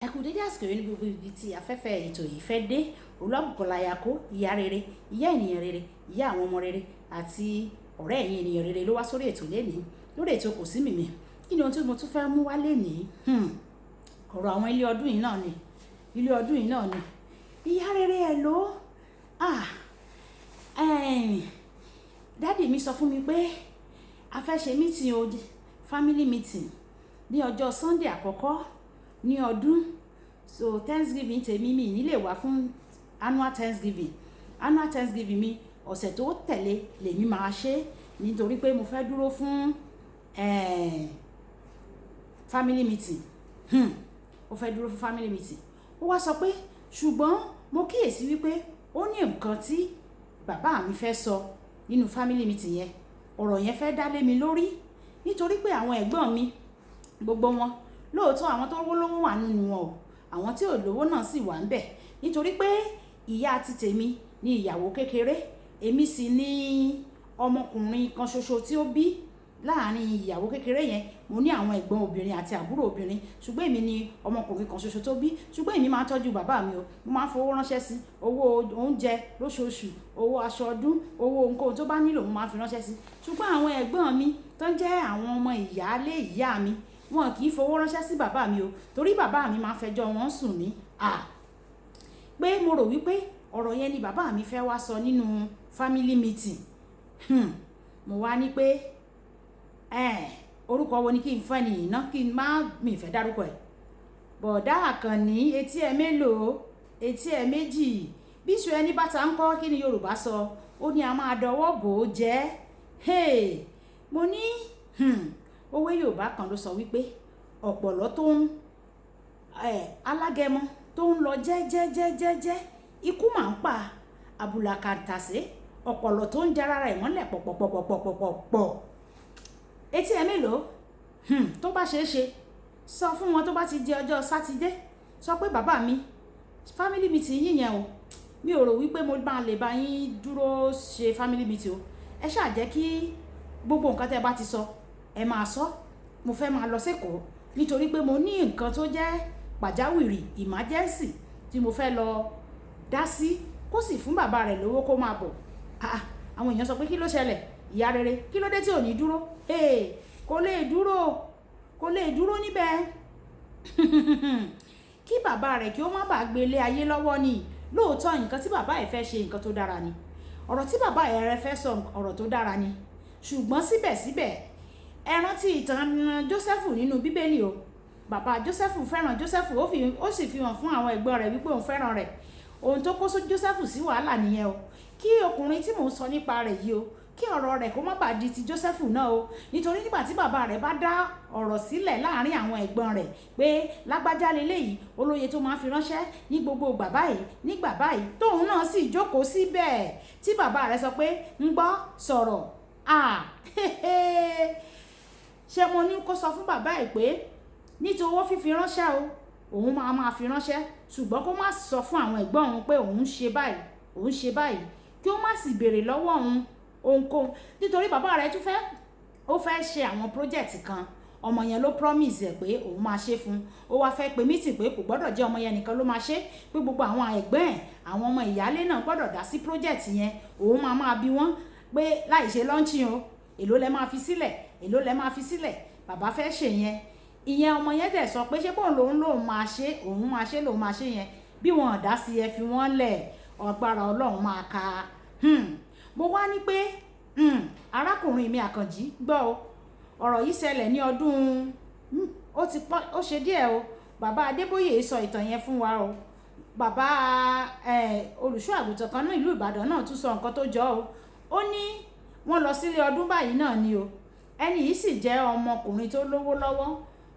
Ẹ kú dédé àsìkò yìí ní gbogbo ibi tí afẹ́fẹ́ ètò yìí fẹ́ dé. Olúwabùkọ́lá Ayako, ìyá rere, ìyá ènìyàn rere, ìyá àwọn ọmọ rere àti ọ̀rẹ́ ẹ̀yin ènìyàn rere ló wá sórí ètò lénìí. Lórí ètò kò sí mìmì. Kí ni ohun tí mo tún fẹ́ mú wá lénìí? Ọ̀rọ̀ àwọn ilé ọdún yìí náà ni. Ilé ọdún yìí náà ni. Ìyá rere ẹ ló. Ah! Daddy mi sọ fún mi pé a fẹ́ ṣe meeting o, family meeting ní ọjọ́ Sunday àkọ́kọ́ ní ọdún. So Thanksgiving tèmi mi ní lè wá fún annual Thanksgiving. Annual Thanksgiving mi ọ̀sẹ̀ tó tẹ̀lé lèmi máa ṣe nítorí pé mo fẹ́ dúró fún, family meeting. Ó fẹ́ dúró fún family meeting. Ó wá sọ pé ṣùgbọ́n mo kíyèsi wípé ó ní nǹkan tí bàbá mi fẹ́ sọ nínú family meeting yẹn. Ọ̀rọ̀ yẹn fẹ́ dá lé mi lórí nítorí pé àwọn ẹ̀gbọ́n mi gbogbo wọn, lóòótọ́ àwọn tó lówó wà nínú wọn o, àwọn tí ò lówó náà sì wà níbẹ̀. Nítorí pé ìyá ti tèmi ni ìyàwó kékeré, èmi sì ní ọmọkùnrin kan ṣoṣo tí ó bí láàárín ìyàwó kékeré yẹn. Mo ní àwọn ẹ̀gbọ́n obìnrin àti àbúrò obìnrin, ṣùgbọ́n èmi ni ọmọkùnrin kan ṣoṣo tó bí. Ṣùgbọ́n èmi máa ń tọ́jú bàbá mi o. Mo máa ń fowó ránṣẹ́ sí, owó oúnjẹ lóṣooṣù, owó aṣọ ọdún, owó ohunkóhun tó bá nílò mo máa ń fi ránṣẹ́ sí. Ṣùgbọ́n àwọn ẹ̀gbọ́n mi tó ń jẹ́ àwọn ọmọ ìyálé ìyá mi, wọ́n kì í fowó ránṣẹ́ sí bàbá mi o, torí bàbá mi máa ń fẹjọ́ wọn sùn mí. À! Pé mo rò wípé ọ̀rọ̀ yẹn ni bàbá mi fẹ́ wá sọ nínú family meeting. Mo wá ní pé, orúkọ wo ni kí n fún ẹni yìí ná, kí n má, mi fẹ́ dárúkọ ẹ̀. Bọ̀dá Àkànní, etí ẹ mélòó? Etí ẹ méjì. Bí iṣu ẹni bá ta ń kọ́, kí ni Yorùbá sọ? Ó ní a máa dọwọ́ bò ó jẹ́. Hey! Mo ní, òwe Yorùbá kan ló sọ wípé ọ̀pọ̀lọ́ tó ń, alágẹmọ tó ń lọ jẹ́jẹ́jẹ́jẹ́jẹ́, ikú máa ń pa àbùlà kàǹtàsé, ọ̀pọ̀lọ́ tó ń jara rẹ̀ mọ́lẹ̀ pọ̀pọ̀pọ̀pọ̀pọ̀pọ̀. Etí ẹ mélòó? Tó bá ṣe é ṣe, sọ fún wọn tó bá ti di ọjọ́ Sátidé. Sọ pé bàbá mi, family meeting yín yẹn o. Mi ò rò wípé mo máa lè bá yín dúró ṣe family meeting o. Ẹ ṣáà jẹ́ kí gbogbo nǹkan tí ẹ bá ti sọ, ẹ máa sọ. Mo fẹ́ máa lọ sí Èkó nítorí pé mo ní nǹkan tó jẹ́ pàjáwìrì, emergency tí mo fẹ́ lọ dá sí, kó sì fún bàbá rẹ̀ lówó kó máa bọ̀. Ah! Àwọn èèyàn sọ pé kí ló ṣẹlẹ̀? Ìyá rere, kí ló dé tí ò ní dúró? Hey! Kò lè dúró, kò lè dúró níbẹ̀. Kí bàbá rẹ̀ kí ó má bàá gbé lé ayé lọ́wọ́ ni. Lóòótọ́ nǹkan tí bàbá ẹ̀ fẹ́ ṣe nǹkan tó dára ni. Ọ̀rọ̀ tí bàbá rẹ̀ fẹ́ sọ ọ̀rọ̀ tó dára ni. Ṣùgbọ́n síbẹ̀síbẹ̀, ẹ rántí ìtàn Jósẹ́fù nínú Bíbélì o. Bàbá Jósẹ́fù fẹ́ràn Jósẹ́fù, ó sì fi hàn fún àwọn ẹ̀gbọ́n rẹ̀ wípé òun fẹ́ràn rẹ̀. Ohun tó kó Jósẹ́fù sí wàhálà nìyẹn o. Kí ọkùnrin tí mò ń sọ nípa rẹ̀ yìí o, kí ọ̀rọ̀ rẹ̀ kó má bàá di ti Jósẹ́fù náà o. Nítorí nígbà tí bàbá rẹ̀ bá dá ọ̀rọ̀ sílẹ̀ láàárín àwọn ẹ̀gbọ́n rẹ̀ pé lágbájá leléyìí, olóye tó máa ń fi ránṣẹ́ ní gbogbo ìgbà báyìí, nígbà báyìí, tóun náà sì jókòó síbẹ̀ tí bàbá rẹ̀ sọ pé ń gbọ́ sọ̀rọ̀. Ah! Ṣé mo ní kó sọ fún bàbá ẹ̀ pé ní ti owó fífi ránṣẹ́ o, òun máa máa fi ránṣẹ́, ṣùgbọ́n kó má sọ fún àwọn ẹ̀gbọ́n òun pé òun ń ṣe báyìí, òun ń ṣe báyìí, kí ó má sì béèrè lọ́wọ́ òun ohunkóhun. Nítorí bàbá rẹ̀ tún fẹ́, ó fẹ́ ṣe àwọn project kan. Ọmọ yẹn ló promise ẹ̀ pé òun máa ṣe fún un. Ó wá fẹ́ pe meeting pé kò gbọdọ̀ jẹ́ ọmọ yẹn nìkan ló máa ṣe, pé gbogbo àwọn ẹ̀gbọ́n ẹ̀, àwọn ọmọ ìyálé náà gbọdọ̀ dá sí project yẹn. Òun máa máa bi wọ́n pé láì ṣe launching o, èló lẹ máa fi sílẹ̀, èló lẹ máa fi sílẹ̀. Bàbá fẹ́ ṣe yẹn. Ìyẹn ọmọ yẹn dẹ̀ sọ pé ṣé bóun lòun lòun máa ṣe, òun máa ṣe lòun máa ṣe yẹn. Bí wọ́n ò dá sí ẹ fi wọ́n lẹ̀, agbára Ọlọ́run máa ka. Mo wá ní pé, arákùnrin mi Àkànjí gbọ́ o. Ọ̀rọ̀ yìí ṣẹlẹ̀ ní ọdún, ó ti pọ́, ó ṣe díẹ̀ o. Bàbá Adébóyè sọ ìtàn yẹn fún wa o. Bàbá, olùṣọ́ àgùntàn kan ní ìlú Ìbàdàn náà tún sọ nǹkan tó jọ o. Ó ní wọ́n lọ sílé ọdún báyìí náà ni o. Ẹni yìí sì jẹ́ ọmọkùnrin tó lówó lọ́wọ́.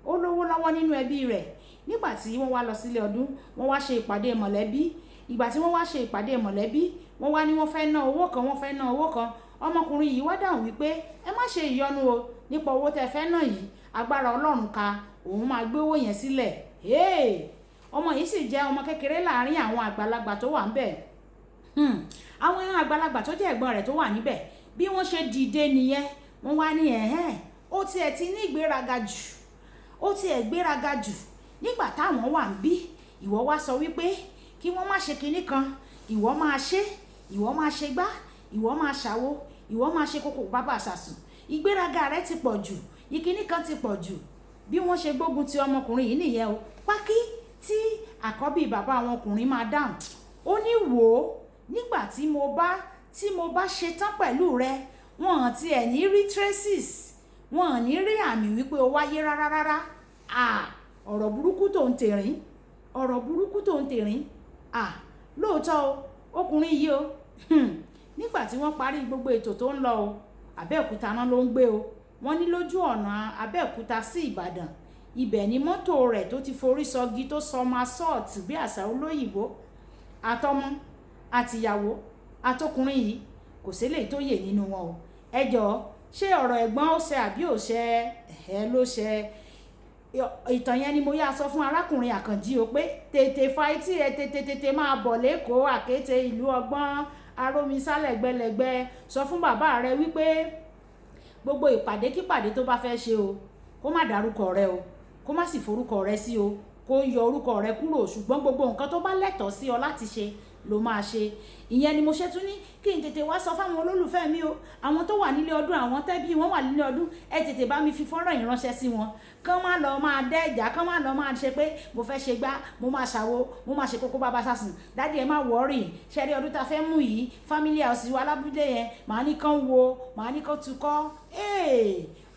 Ó lówó lọ́wọ́ nínú ẹbí rẹ̀. Nígbà tí wọ́n wá lọ sílé ọdún, wọ́n wá ṣe ìpàdé mọ̀lẹ́bí. Ìgbà tí wọ́n wá ṣe ìpàdé mọ̀lẹ́bí, wọ́n wá ní wọ́n fẹ́ ná owó kan, wọ́n fẹ́ ná owó kan. Ọmọkùnrin yìí wá dáhùn wípé ẹ má ṣe ìyọnu o nípa owó tí ẹ fẹ́ ná yìí. Agbára Ọlọ́run ka, òun máa gbé owó yẹn sílẹ̀. Hey! Ọmọ yìí sì jẹ́ ọmọ kékeré láàárín àwọn àgbàlagbà tó wà níbẹ̀. Àwọn àgbàlagbà tó jẹ́ ẹ̀gbọ́n rẹ̀ tó wà níbẹ̀, bí wọ́n ṣe dìde nìyẹn. Wọ́n wá ní ẹ̀hẹ́n, ó ti ẹ̀ ti ní ìgbéraga jù. Ó ti ẹ̀ gbéraga jù. Nígbà táwọn wà ń bí, ìwọ wá sọ wípé kí wọ́n má ṣe kinní kan, ìwọ máa ṣe, ìwọ máa ṣe gbá, ìwọ máa ṣàwo, ìwọ máa ṣe kókó bàbá àṣàsùn. Ìgbéraga rẹ ti pọ̀ jù, ìkíní kan ti pọ̀ jù. Bí wọ́n ṣe gbógun ti ọmọkùnrin yìí nìyẹn o. Pákí tí àkọ́bí bàbá àwọn ọkùnrin máa dáhùn, ó ní wò ó, nígbà tí mo bá ṣe tán pẹ̀lú rẹ, wọn ò tiẹ̀ ní rí traces, wọn ò ní rí àmì wípé o wáyé rárá rárá. Ọ̀rọ̀ burúkú tó ń tẹ̀rín, ọ̀rọ̀ burúkú tó ń tẹ̀rín. Lóòótọ́ o, ọkùnrin yìí o, nígbà tí wọ́n parí gbogbo ètò tó ń lọ o, Abẹ́òkúta náà ló ń gbé o. Wọ́n ní lójú ọ̀nà Abẹ́òkúta sí Ìbàdàn, ibẹ̀ ni mọ́tò rẹ̀ tó ti forí sọgi tó sọ ma sọ́ọ̀tì bí àṣà olóyìnbó. Àtọmọ àtìyàwó àtọkùnrin yìí kò sílẹ̀ tó yè nínú wọn o. Ẹ jọ̀ọ́, ṣé ọ̀rọ̀ ẹ̀gbọ́n ó ṣe àbí ò ṣe? Ẹ̀ ló ṣe. Ìtàn yẹn ni mo yá sọ fún arákùnrin Àkànjí o pé tètè fa etí ẹ, tètè tètè máa bọ̀ lẹ́kọ̀ọ́ àkété ìlú ọgbọ́n arómisá lẹ́gbẹ̀lẹ́gbẹ̀. Sọ fún bàbá rẹ wípé gbogbo ìpàdé kípàdé tó bá fẹ́ ṣe o, kó má dárúkọ rẹ o, kó má sì forúkọ rẹ sí o, kó yọ orúkọ rẹ kúrò, ṣùgbọ́n gbogbo nǹkan tó bá lẹ́tọ̀ọ́ sí ọ láti ṣe ló máa ṣe. Ìyẹn ni mo ṣe tún ní kí n tètè wá sọ fáwọn olólùfẹ́ mi o, àwọn tó wà nílé ọdún, àwọn tẹ́bí wọn wà nílé ọdún, ẹ tètè bá mi fi fọ́nrán yìí ránṣẹ́ sí wọn, kán má lọ máa dẹ́jà, kán má lọ máa ṣe pé mo fẹ́ ṣe gbá, mo máa ṣàwo, mo máa ṣe kókó bàbá sásùn. Dádì ẹ má wọ́ọ̀rì, ṣẹ́rí ọdún tá fẹ́ mú yìí, family house wa lábúlé yẹn, màá ní kán wo, màá ní kán tukọ́.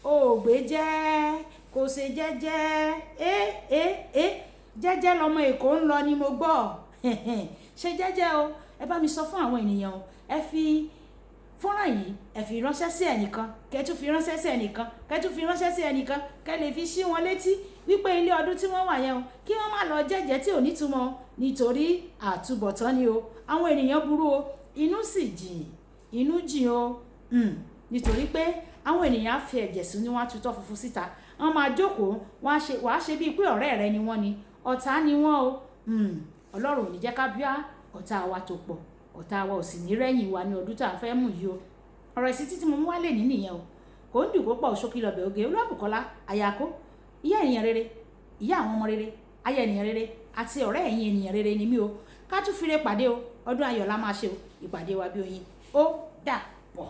Ògbé jẹ́ kò ṣe jẹ́jẹ́, jẹ́jẹ́ lọmọ Èkó ń lọ ni mo gbọ́. Ṣe jẹ́jẹ́ o, ẹ bá mi sọ fún àwọn ènìyàn o, ẹ fi fọ́nrán yìí, ẹ fi ránṣẹ́ sí ẹnìkan, kẹ́ tún fi ránṣẹ́ sí ẹnìkan, kẹ́ tún fi ránṣẹ́ sí ẹnìkan, kẹ́ lè fi ṣí wọn létí wípé ilé ọdún tí wọ́n wà yẹn o, kí wọ́n má lọ jẹ́jẹ́ tí ò nítumọ̀, nítorí àtúbọ̀tán ni o. Àwọn ènìyàn burú o, inú sì jìn, inú jìn o, nítorí pé àwọn ènìyàn á fi ẹ̀jẹ̀ sùn ní wọ́n á tutọ́ funfun síta, wọ́n máa jókòó, wàá ṣe bíi pé ọ̀rẹ́ rẹ ni wọ́n ni, ọ̀tá ni wọ́n o. Ọlọ́run ò ní jẹ́ ká bíá ọ̀tá wa tó pọ̀, ọ̀tá wa ò sì ní rẹ́yìn wa ní ọdún tá a fẹ́ mú yìí o. Ọ̀rọ̀ ìsítí tí mo mú wá lè ní nìyẹn o. Kò ń dùn kó pọ̀, ṣókí lọ́bẹ̀ oge. Olúwàbùkọ́lá Àyàkó, ìyá ènìyàn rere, ìyá àwọn ọmọ rere, aya ènìyàn rere àti ọ̀rẹ́ ẹ̀yin ènìyàn rere ni mí o. Ká tún fire pàdé o, ọdún ayọ̀ la máa ṣe o, ìpàdé wa bí oyin. Ó dà pọ̀.